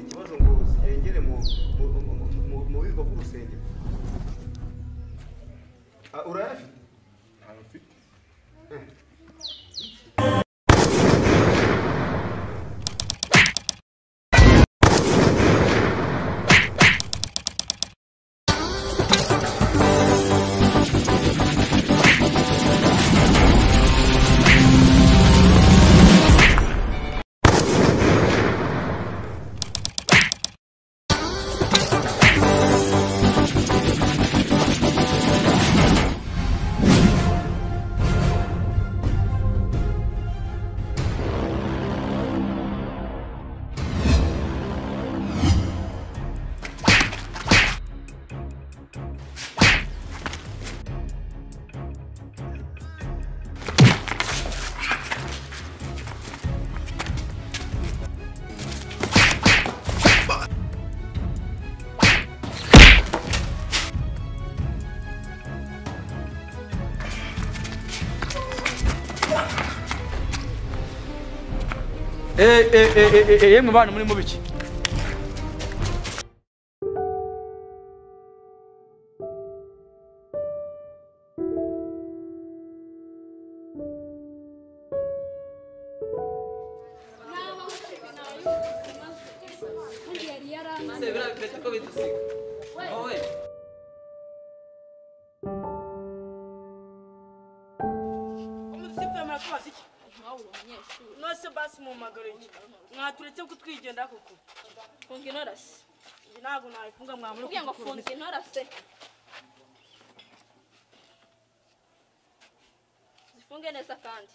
ikibazo ngo zigengere mu bubiko bw'urusengero. Urayafite? Ntayo mfite. Yemwe bana muri mubiki. Nose basi mu magaro mwaturetse kutwigenda koko. Funga intorase. Ntabwo nayifunga mwamuri. Kugira ngo funga intorase. Zifunge neza kandi.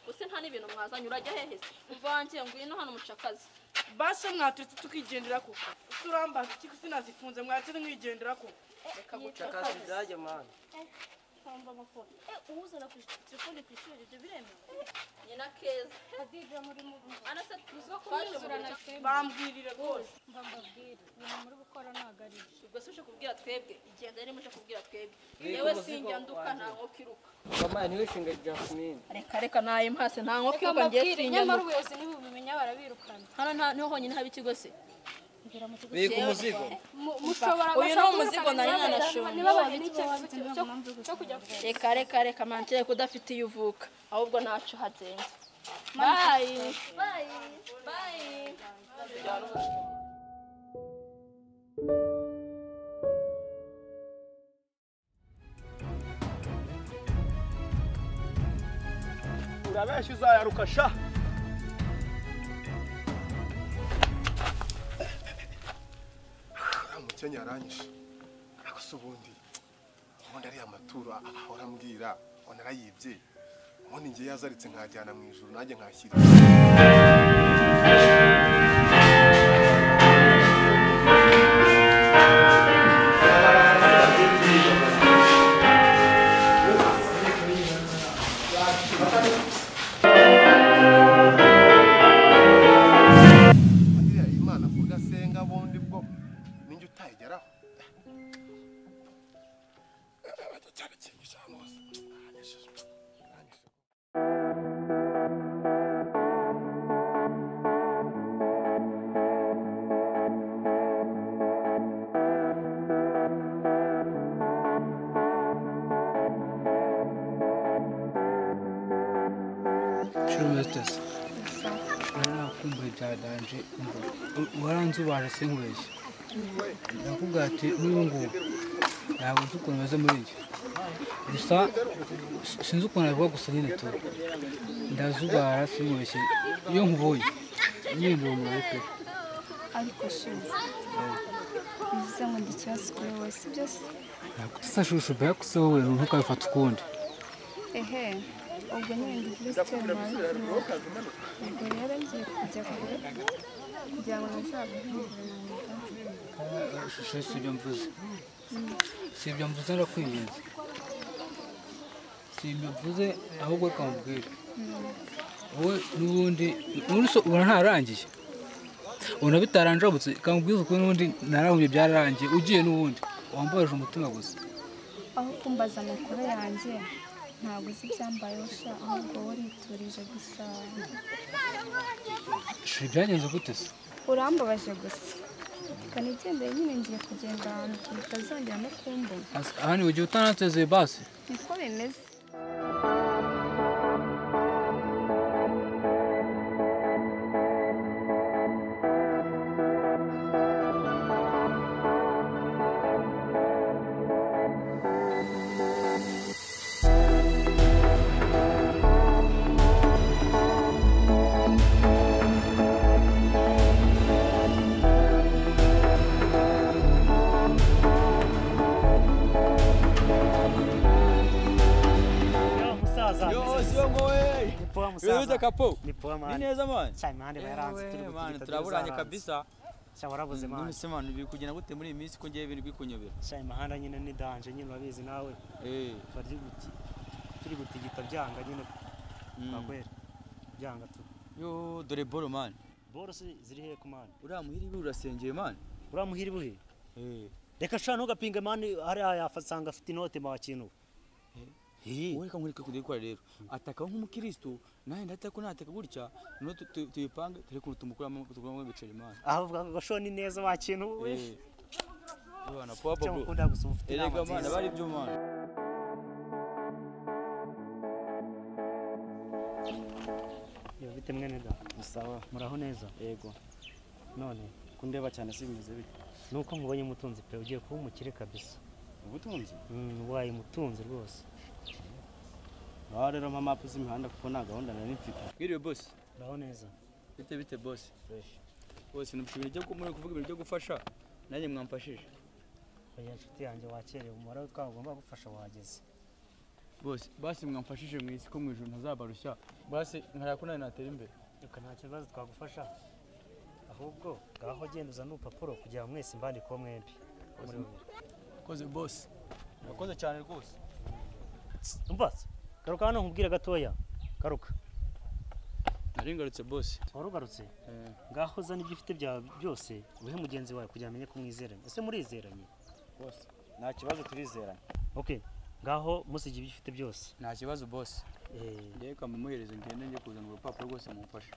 Gusa nta n'ibintu mwazanye urajya hehe se? Umva wanjye ngwino hano mucakazi. Basi mwaturetse tukigendera koko. Usurambaza iki sinazifunze mwaturetse mwigendera koko. Reka gucakazi byajya mwana. Uwuzana ku telefone ku ishuri ibyo biremewe. Nyina Keza. Hadija muri mu Anase tuzo kumwuzurana bambwirire rwose. Mbambabwire ibintu muri gukora ntago ari byo. Ubwo se uje kubwira twebwe igenda rero muje kubwira twebwe. Yewe sinjya nduka nta nkoko iruka. Mama niwe shinga Jasmine. Reka reka naye mpase nta nkoko iruka ngiye sinjya. Nyamara ubuyobozi ntibubimenya barabirukana. Hano nta niho honyine haba ikigo se. Bika umuzigo. Uyu ni umuzigo nari nanashonje. Reka reka reka mantere kudafite iyo uvuka ahubwo ntaco hazenze. Bye. Bye. Bye. Urabeshya uzayaruka sha. Umukenya aranyishe ariko se ubundi ari amaturo ahora ambwira ngo narayibye ubundi ngiye yazaritse nkajyana mu ijuru nanjye nkashyira. Imana avuga asenga bundi bwo ninjye utayigeraho. Narakumbuye bya danje waranzubaje sinkubeshye. Ndakubwira ati n'uyu nguyu ntabwo nzi ukuntu meze muri njye, gusa sinzi ukuntu nabivuga gusa nyine tu ndazubara sinkubeshye iyo nkubonye nyine ndi umurari pe. Ariko shuri bivuze ngo ndi ikibazo kuri wowe si byo se? Ntabwo shushu be wowe ntukabifata ukundi. Ehe ubwo nyine ndi visi ubwo rero ngiye kujya kure kugira ngo ntazaguhindure mu. Shusho si ibyo mvuze, si ibyo mvuze ndakwinginze, si ibyo mvuze ahubwo reka nkubwire wowe n'ubundi ubona ntarangiye ubona bitaranjabutse kamubwiza ukuri n'ubundi narahuye byararangiye ugiye n'ubundi wambaje umutima gusa. Aho kumbaza amakuru yanjye Ntabwo uzi ibyambayeho sha, ahubwo wowe uriturije gusa. Shuri byagenze gute se? Urambabaje gusa. Reka nigendere nyine, ngiye kugenda ahantu utazongera no kumbona. Ahani ugiye utanatezeye basi? Niko bimeze. Kapo. Ni poa man. Ni neza man. Cyane man baranze turi man turaburanye kabisa. Cya warabuze man. None man biri kugenda gute muri iyi minsi ko ngiye ibintu bikunyobera? Cyane mahanda nyine ni danger nyine urabizi nawe. Bari guti turi gutigita byanga nyine. Bakwera. Byanga tu. Yo dore boro man. Boro ziri he ku man? Uriya muhiri bi urasengeye man. Uriya muhiri buhe? Reka sha ntugapinge man hariya yafasanga afite inote ma kintu. Wowe reka nkureke kudikora rero ataka nk'umukristo nawe ndataka nataka gutya no tuyipange turi kuntu tumukuramo tukuramo ibiceri man. Avuga ngo shoni neza wa kintu we. Bana poa bro. Cyangwa gusa ufite inama nziza. Erega man bari byo man. Yo bite mwene da. Sawa, muraho neza. Yego. None kundeba cyane si bimeze bite? Nuko nkubonye umutunzi pe ugiye kuba umukire kabisa. Ubutunzi? Waye umutunzi rwose. Aho rero mpa mapu z'imihanda kuko nta gahunda nari mfite. Mwiriwe boss. Muraho neza. Bite bite boss. Fresh. Boss numva ibintu byo muri kuvuga ibintu byo gufasha nanjye mwamfashije. Oya nshuti yanjye wakerewe umubare twagomba gufasha wageze. Boss basi mwamfashije mu isi ko mu ijuru ntazabarushya. Basi nkaraya ko nawe natera imbere. Reka nta kibazo twagufasha. Ahubwo ngaho genda uzane urupapuro kugira ngo mwese mbandike mwembi. Koze boss. Urakoze cyane rwose. Umva garuka hano nkubwire gatoya. Garuka. Nari ngarutse boss. Wari ugarutse? Ngaho zana ibyo ufite bya byose uhe mugenzi wawe kugira amenye ko mwizeranye. Ese murizeranye? Boss, nta kibazo turizeranye. Okay. Ngaho musige ibyo ufite byose. Nta kibazo boss. Reka mumuhereze ngende nje kuzana urupapuro rwose mumfashe.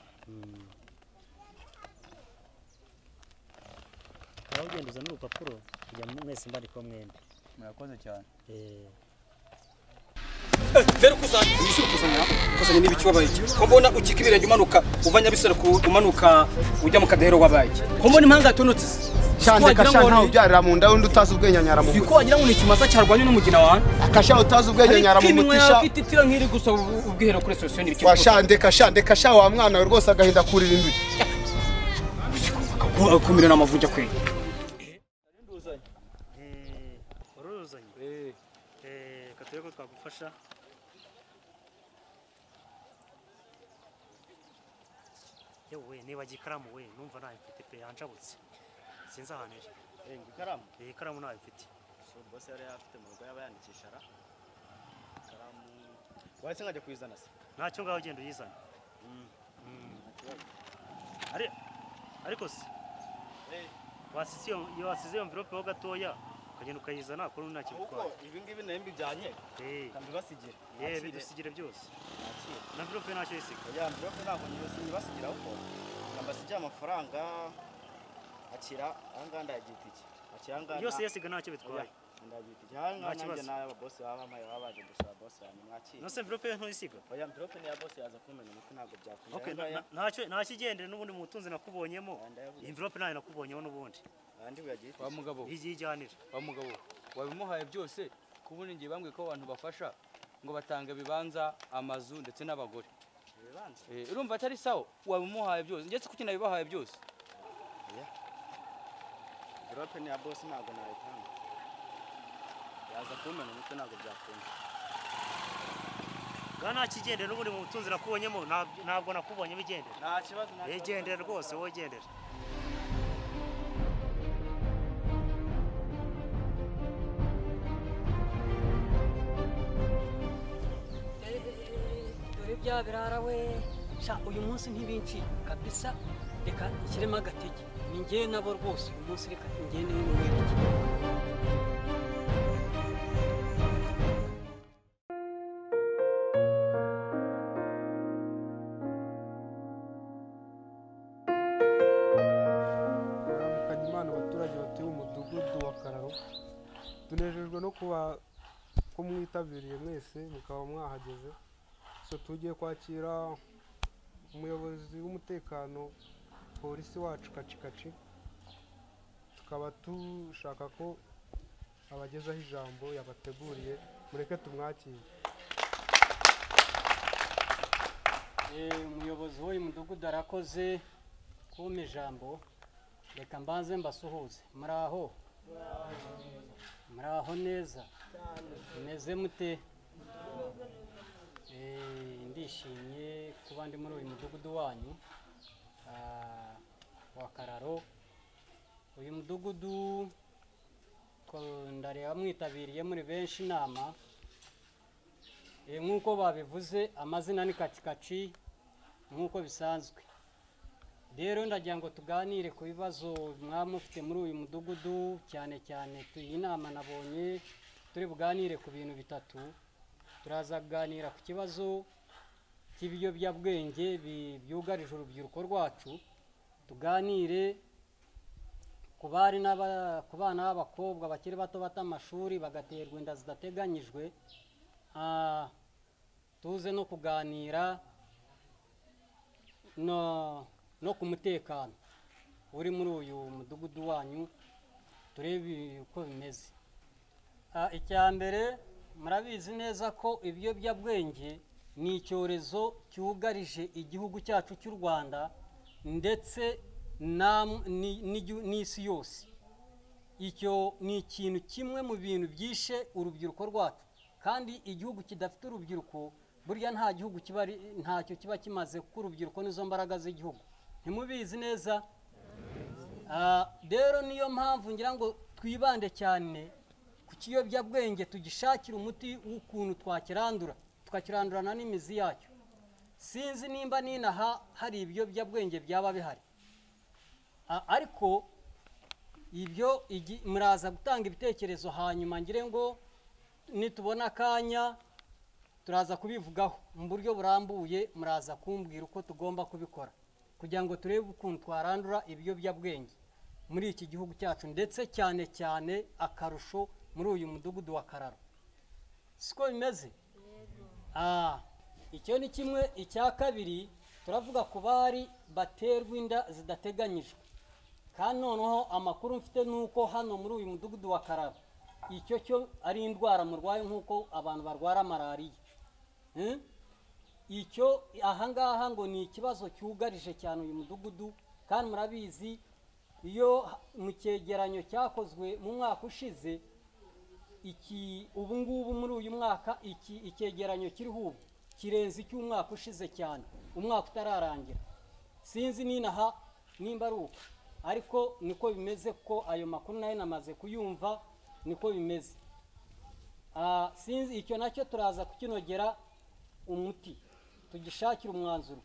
Ngaho genda uzane urupapuro kugira mwese mbandike mwembi. Murakoze cyane. Mbere ukuzanya wishyura ukuzanya n'ibiki wabaye iki ko mbona ukika ibirenge umanuka uva Nyabisore umanuka ujya mu Kadahero wabaye iki ko mbona impanga yatonotse cyane kasha ntawe ubyarira mu nda undi utazi ubwenge anyara mu siko wagira ngo ni ikimasa cyarwanye n'umugina wawe akasha utazi ubwenge anyara mu mutisha ititira nk'iri gusa ubwihero kuri solution n'ibiki washande kashande kasha wa mwana we rwose agahinda kurira induki akakumira n'amavunja kweli. Uruzanye? Katurebe ko twagufasha. Yewe niba ikaramu we numva nayo mfite pe yanjabutse. Sinzi ahantu iri. Ikaramu? Ikaramu nayo mfite. So boss yari afite mu rugo yaba yandikisha ra. Ikaramu. Wahise nkajya kuyizana se? Ntacyo ngaho ugenda uyizana. Ariko se wasize iyo envelope ho gatoya ukagenda ukayizana kuri nta kintu bitwaye. Ibi ngibi nayo mbijyanye kambibasigira. Bidusigire byose. Na envelope ntacyo isiga. Oya envelope ntabwo nyibasigira kuko mbasigiye amafaranga akira ahangaha ndayagira itike. Akira ahangaha yose yasiga ntacyo bitwaye. Ndayagira itike. Ahangaha nanjye n'aba boss baba bampaye baba baje gusaba boss yanjye mwakire. Nose envelope ntuyisiga? Oya envelope ni ya boss yaza kumenya umutwe ntabwo byakunda. Okay, ntacyo igendere n'ubundi mu butunzi nakubonyemo. Envelope nayo nakubonyeho n'ubundi. Wa mugabo ijyanira. Wa mugabo wabimuhaye byose kubundi ngiye bambwiye ko abantu bafasha ngo batanga ibibanza amazu ndetse n'abagore. Ibibanza? Urumva atari sawa wabimuhaye byose ndetse kuki nabibahaye byose. Envelope ni ya boss ntabwo nayitanga. Yaza kumena umutwe ntabwo byakunda. Gana kigendere n'ubundi mu butunzi nakubonyemo ntabwo nakubonye bigendere. Nta kibazo nta kibazo. Igendere rwose wowe gendere. Dore bya birara we sha uyu munsi ntibinci kabisa reka nshyiremo agatege ni njye nabo rwose uyu munsi reka ngende n'uwereke. Tunejejwe no kuba ko mwitabiriye mwese mukaba mwahageze. So tugiye kwakira umuyobozi w'umutekano polisi wacu Kacikaci, tukaba dushaka ko abagezaho ijambo yabateguriye, mureke tumwakire. Umuyobozi w'uyu mudugudu arakoze kumpa ijambo, reka mbanze mbasuhuze. Muraho? Muraho neza? Meze mute? Ndishimye kuba ndi muri uyu mudugudu wanyu wa Kararo. Uyu mudugudu ndareba mwitabiriye muri benshi inama. Nk'uko babivuze amazina ni Kacikaci nk'uko bisanzwe. Rero ndagira ngo tuganire ku bibazo mwamufite muri uyu mudugudu, cyane cyane iyi nama nabonye turi buganire ku bintu bitatu. Turaza kuganira ku kibazo cy'ibiyobyabwenge byugarije urubyiruko rwacu, tuganire ku bari ku bana b'abakobwa bakiri bato bata amashuri bagaterwa inda zidateganyijwe, tuze no kuganira no ku mutekano uri muri uyu mudugudu wanyu, turebe uko bimeze. Icya mbere murabizi neza ko ibiyobyabwenge ni icyorezo cyugarije igihugu cyacu cy'u Rwanda ndetse n'isi yose. Icyo ni ikintu kimwe mu bintu byishe urubyiruko rwacu, kandi igihugu kidafite urubyiruko burya nta gihugu kiba ntacyo kiba kimaze, kuko urubyiruko nizo mbaraga z'igihugu. Ntimubizi neza? Rero niyo mpamvu ngira ngo twibande cyane ku kiyobyabwenge, tugishakira umuti w'ukuntu twakirandura, tukakirandurana n'imizi yacyo. Sinzi nimba ninaha hari ibiyobyabwenge byaba bihari, ariko ibyo muraza gutanga ibitekerezo, hanyuma ngire ngo nitubona akanya turaza kubivugaho mu buryo burambuye, muraza kumbwira uko tugomba kubikora kugira ngo turebe ukuntu twarandura ibiyobyabwenge muri iki gihugu cyacu, ndetse cyane cyane akarusho muri uyu mudugudu wa Kararo. Siko bimeze? Icyo ni kimwe. Icya kabiri turavuga ku bari baterwa inda zidateganyijwe, kandi noneho amakuru mfite nuko hano muri uyu mudugudu wa Kararo icyo cyo ari indwara murwaye nk'uko abantu barwara malariya. Icyo ahangaha ngo ni ikibazo cyugarije cyane uyu mudugudu, kandi murabizi iyo mu cyegeranyo cyakozwe mu mwaka ushize, iki ubu ngubu muri uyu mwaka iki icyegeranyo kiriho ubu kirenze icy'umwaka ushize cyane, umwaka utararangira. Sinzi ninaha nimba ari uko, ariko niko bimeze, ko ayo makuru nayo namaze kuyumva, niko bimeze. Sinzi icyo nacyo turaza kukinogera umuti, tugishakira umwanzuro.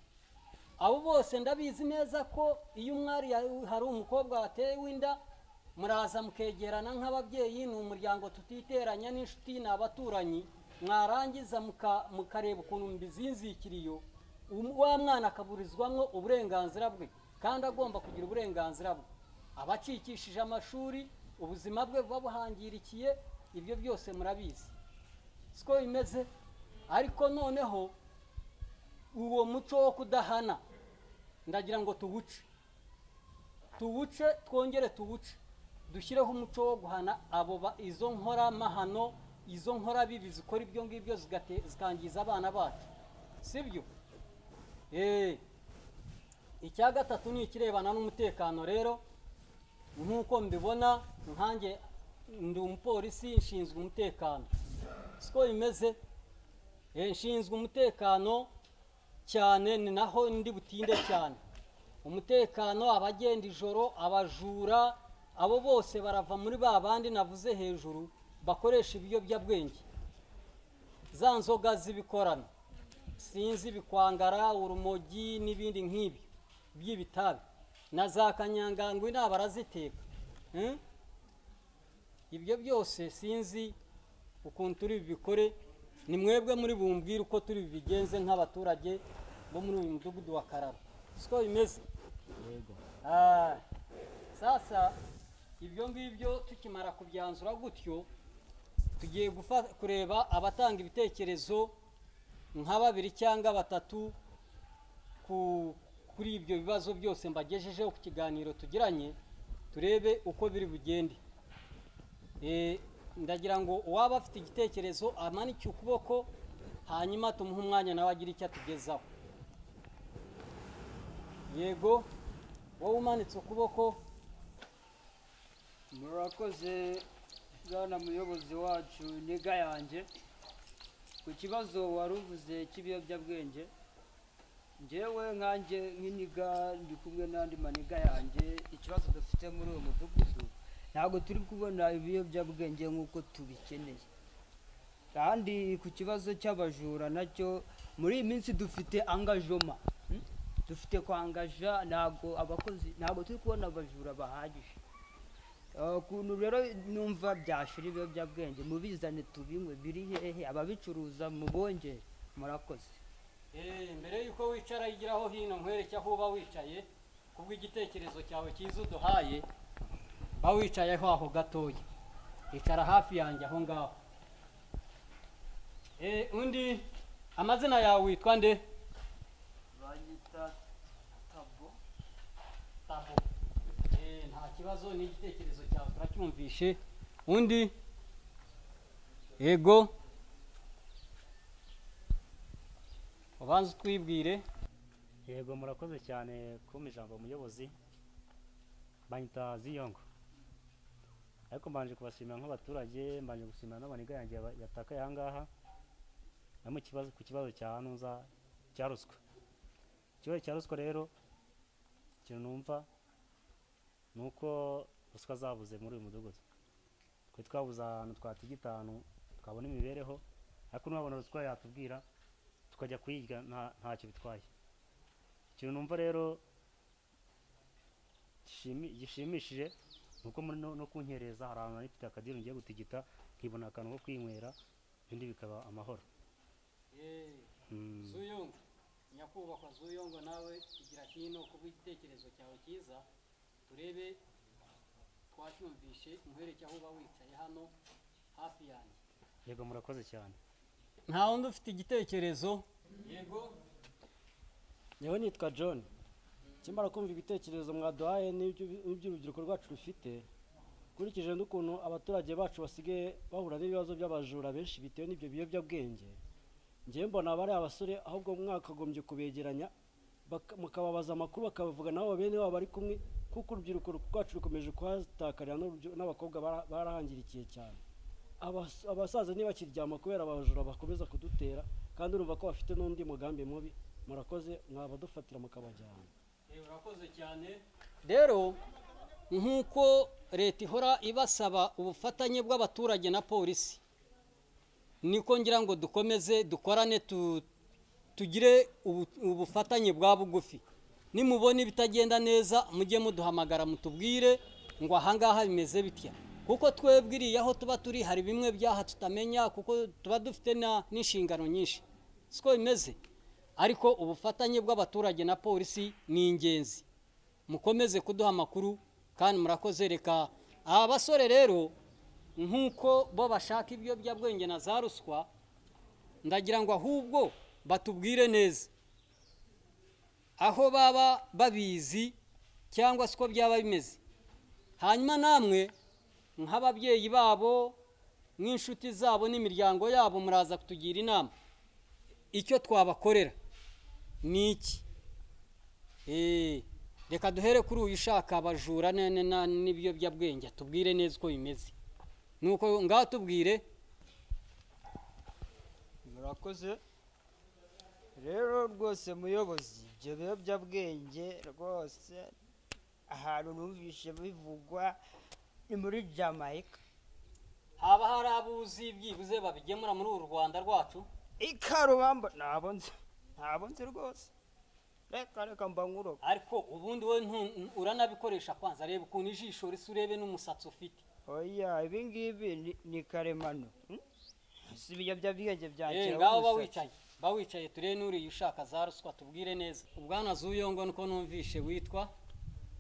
Abo bose ndabizi neza ko iyo umwari hari umukobwa watewe inda, muraza mukegerana nk'ababyeyi, ni umuryango tutiteranya n'inshuti n'abaturanyi, mwarangiza mukareba ukuntu mbizinzikiriyo, wa mwana akaburizwamo uburenganzira bwe, kandi agomba kugira uburenganzira bwe. Abacikishije amashuri ubuzima bwe buba buhangirikiye, ibyo byose murabizi siko bimeze. Ariko noneho uwo muco wo kudahana ndagira ngo tuwuce, twongere tuwuce, dushyireho umuco wo guhana abo izo nkoramahano, izo nkorabibi zikora ibyo ngibyo zikangiza abana bacu, sibyo? Icya gatatu ni ikirebana n'umutekano. Rero nk'uko mbibona nkanjye ndi umupolisi nshinzwe umutekano, siko bimeze? Nshinzwe umutekano cyane, ni naho ndi butinde cyane. Umutekano, abagenda ijoro, abajura, abo bose barava muri ba bandi navuze hejuru bakoresha ibiyobyabwenge, za nzoga z'ibikorano, sinzi ibikwangara, urumogi n'ibindi nk'ibi by'ibitabi na za kanyangangwe baraziteka. Ibyo byose sinzi ukuntu turi bibikore, ni mwebwe muri bumbwire uko turi bigenze nk'abaturage bo muri uyu mudugudu wa Kararo. Siko bimeze? Yego. Sasa ibyo ngibyo tukimara kubyanzura gutyo, Tugiye kureba abatanga ibitekerezo nka babiri cyangwa batatu kuri ibyo bibazo byose mbagejejeho ku kiganiro tugiranye, turebe uko biri bugende. Ndagira ngo uwaba afite igitekerezo amanike ukuboko, hanyuma tumuhe umwanya nawe agira icyo atugezaho. Yego, wowe umanitse ukuboko. Murakoze bwana muyobozi wacu, niga yanjye ku kibazo wari uvuze cy'ibiyobyabwenge. Njyewe nkanjye nk'iniga ndi kumwe n'andi maniga yanjye, ikibazo dufite muri uyu mudugudu ntabwo turi kubona ibiyobyabwenge nk'uko tubikeneye. Kandi ku kibazo cy'abajura nacyo muri iyi minsi dufite angajoma, dufite kwangaja, ntabwo abakozi, ntabwo turi kubona abajura bahagije. Ukuntu rero numva byashira ibiyobyabwenge mubizane tubinywe, biri hehe? Ababicuruza mubongere. Murakoze. Mbere yuko wicara igiraho hino nkwereke aho uba wicaye, kubw'igitekerezo cyawe cyiza uduhaye, ba wicayeho aho gatoya, icara hafi yanjye aho ngaho. Undi amazina yawe witwa nde? Banyita Tabo. Tabo. Nta kibazo, ni igitekerezo cyawe turacyumvishe. Undi? Yego, ubanza twibwire. Yego, murakoze cyane kumpa ijambo muyobozi. Banyita Ziyongo. Ariko mbanje kubashimira nk'abaturage, mbanje gushimira n'abaniga yanjye yatakaye aha ngaha. Namwe kibazo ku kibazo cya hanuza cya ruswa. Ikibazo cya ruswa rero ikintu numva nuko ruswa zabuze muri uyu mudugudu. Twe twabuze ahantu twatigitanu twabona imibereho, ariko nubabona ruswa yatubwira tukajya kuyiga ntacyo bitwaye. Ikintu numva rero gishimishije nuko muri no kunkereza hari ahantu nari mfite akadiru ngiye gutigita nkibona akantu ko kwinywera, ibindi bikaba amahoro. Zuyongo, nyakubahwa Zuyongo, nawe igira hino kubw'igitekerezo cyawe cyiza, turebe twacyumvishe, nkwereke aho uba wicaye hano hafi yanjye. Yego, murakoze cyane. Nta wundi ufite igitekerezo? Yego. Nyewe nitwa John. Kimara kumva ibitekerezo mwaduhaye n'iby'urubyiruko rwacu rufite, nkurikije n'ukuntu abaturage bacu basigaye bahura n'ibibazo by'abajura benshi bitewe n'ibyo biyobyabwenge, njyewe mbona bari abasore ahubwo mwakagombye kubegeranya mukababaza amakuru, bakabavuga nabo bene wabo bari kumwe, kuko urubyiruko rwacu rukomeje kuhatakarira n'abakobwa barahangirikiye cyane. Abasaza ntibakiryama kubera abajura bakomeza kudutera, kandi urumva ko bafite n'undi mugambi mubi. Murakoze, mwabadufatira mukabajyana. Urakoze cyane. Rero nk'uko leta ihora ibasaba ubufatanye bw'abaturage na polisi, niko ngira ngo dukomeze dukorane, tugire ubufatanye bwa bugufi. Nimubona ibitagenda neza mujye muduhamagara mutubwire ngo ahangaha bimeze bitya, kuko twebwiriye aho tuba turi hari bimwe byaha tutamenya, kuko tuba dufite n'inshingano nyinshi, siko bimeze. Ariko ubufatanye bw'abaturage na polisi ni ingenzi, mukomeze kuduha amakuru kandi murakoze. Reka aba basore rero nk'uko bo bashaka ibiyobyabwenge na za ruswa, ndagira ngo ahubwo batubwire neza aho baba babizi cyangwa siko byaba bimeze, hanyuma namwe nk'ababyeyi babo n'inshuti zabo n'imiryango yabo muraza kutugira inama icyo twabakorera ni iki. Reka duhere kuri uyu ushaka abajura n'ibiyobyabwenge, tubwire neza uko bimeze. Nuko ngaho tubwire. Murakoze. Rero rwose muyobozi, ibyo biyobyabwenge rwose ahantu numvishe bivugwa ni muri Jamaica. Haba hari abuzi byibuze babigemura muri uru Rwanda rwacu? Ikarubamba ntabwo nzi rwose. Reka mba nkuroga. Ariko ubundi wowe uranabikoresha kwanza, reba ukuntu ijisho risa, urebe n'umusatsi ufite. Oya, ibi ngibi ni karemano. Si ibiyobyabwenge bya kera. Ngaho ba wicaye turebe n'uriya ushaka za ruswa, tubwire neza. Ubwana Zuyongo niko numvishe witwa,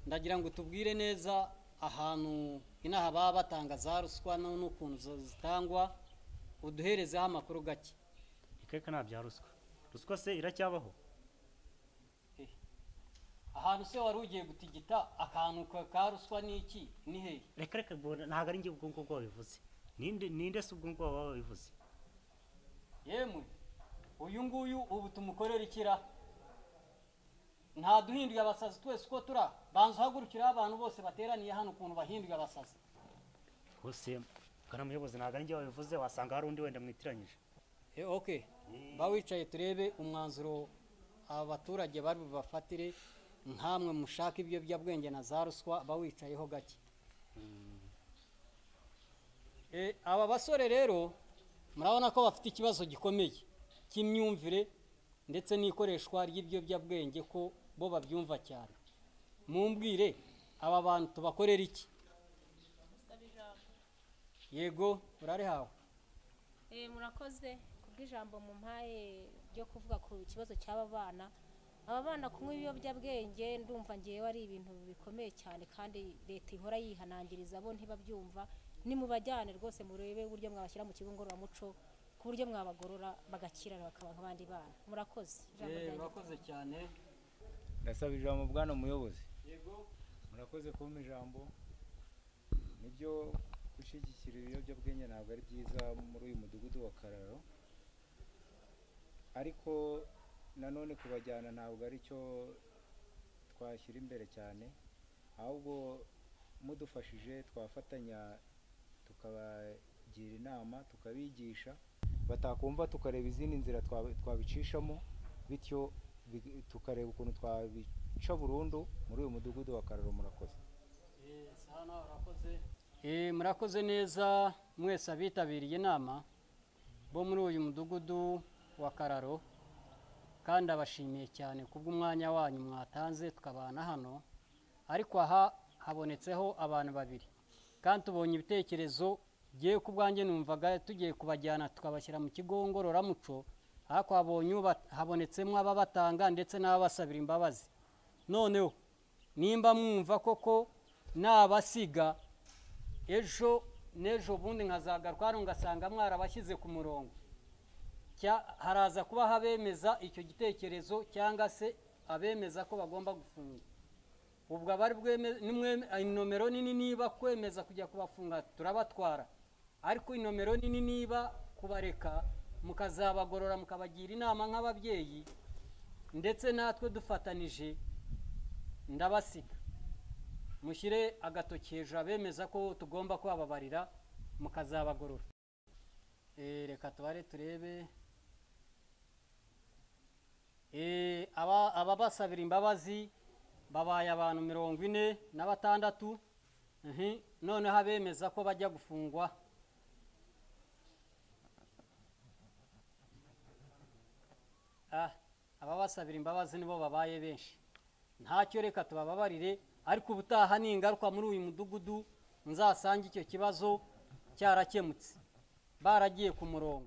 ndagira ngo tubwire neza ahantu inaha baba batanga za ruswa n'ukuntu zitangwa, uduherezeho amakuru gake. Reka nta bya ruswa. Ruswa se iracyabaho? Ahantu se wari ugiye gutigita akantu ka ruswa n'iki ni hehe? Reka reka ntabwo ari njye ubwo ngubwo wabivuze. Ninde se ubwo ngubwo waba wabivuze? Yemwe uyu nguyu ubu tumukorera ikira ntaduhinduye abasazi twese uko tura. Banza uhagurukiraho abantu bose bateraniye hano ukuntu bahinduye abasazi. Rwose bwana muyobozi ntabwo ari njye wabivuze, wasanga hari undi wenda mwitiranyije. Okay, ba wicaye turebe umwanzuro aba baturage bari bubafatire. Nkamwe mushaka ibiyobyabwenge na za ruswa, ba wicayeho gake. Aba basore rero murabona ko bafite ikibazo gikomeye cy'imyumvire ndetse n'ikoreshwa ry'ibiyobyabwenge ko bo babyumva cyane. Mumbwire aba bantu tubakorera iki? Yego urarihawe. Murakoze kubw'ijambo mumpaye ryo kuvuga ku kibazo cy'aba bana. Aba bana kunywa ibiyobyabwenge ndumva ngewe ari ibintu bikomeye cyane, kandi leta ihora yihanangiriza bo ntibabyumva. Nimubajyane rwose murebe uburyo mwabashyira mu kigo ngororamuco ku buryo mwabagorora bagakira bakaba nk'abandi bana. Murakoze. Murakoze cyane. Ndasaba ijambo bwana muyobozi. Yego murakoze kumpa ijambo. Nibyo gushyigikira ibiyobyabwenge ntabwo ari byiza muri uyu mudugudu wa Kararo, ariko nanone kubajyana ntabwo ari cyo twashyira imbere cyane, ahubwo mudufashije twafatanya tukabagira inama tukabigisha, batakumva tukareba izindi nzira twabicishamo, bityo tukareba ukuntu twabica burundu muri uyu mudugudu wa Kararo. Murakoze. Murakoze neza mwese abitabiriye inama bo muri uyu mudugudu wa Kararo, kandi abashimiye cyane kubw'umwanya wanyu mwatanze tukabana hano. Ariko aha habonetseho abantu babiri kandi tubonye ibitekerezo giye ku bwanjye numvaga tugiye kubajyana tukabashyira mu kigo ngororamuco, ariko habonye habonetsemo ababatanga ndetse n'ababasabira imbabazi. Noneho nimba mwumva koko nabasiga ejo n'ejo bundi nkazagaruka hano ngasanga mwarabashyize ku murongo, haraza kuba habemeza icyo gitekerezo cyangwa se abemeza ko bagomba gufungwa. Ubwo abari inomero nini niba kwemeza kujya kubafunga turabatwara, ariko inomero nini niba kubareka mukazabagorora mukabagira inama nk'ababyeyi ndetse natwe dufatanije, ndabasiga. Mushyire agatoki hejuru abemeza ko tugomba kubababarira mukazabagorora. Reka tubare turebe. Ababasabira imbabazi babaye abantu 46. Noneho abemeza ko bajya gufungwa ababasabira imbabazi nibo babaye benshi. Ntacyo, reka tubababarire, ariko ubutaha ningaruka muri uyu mudugudu nzasange icyo kibazo cyarakemutse, baragiye ku murongo.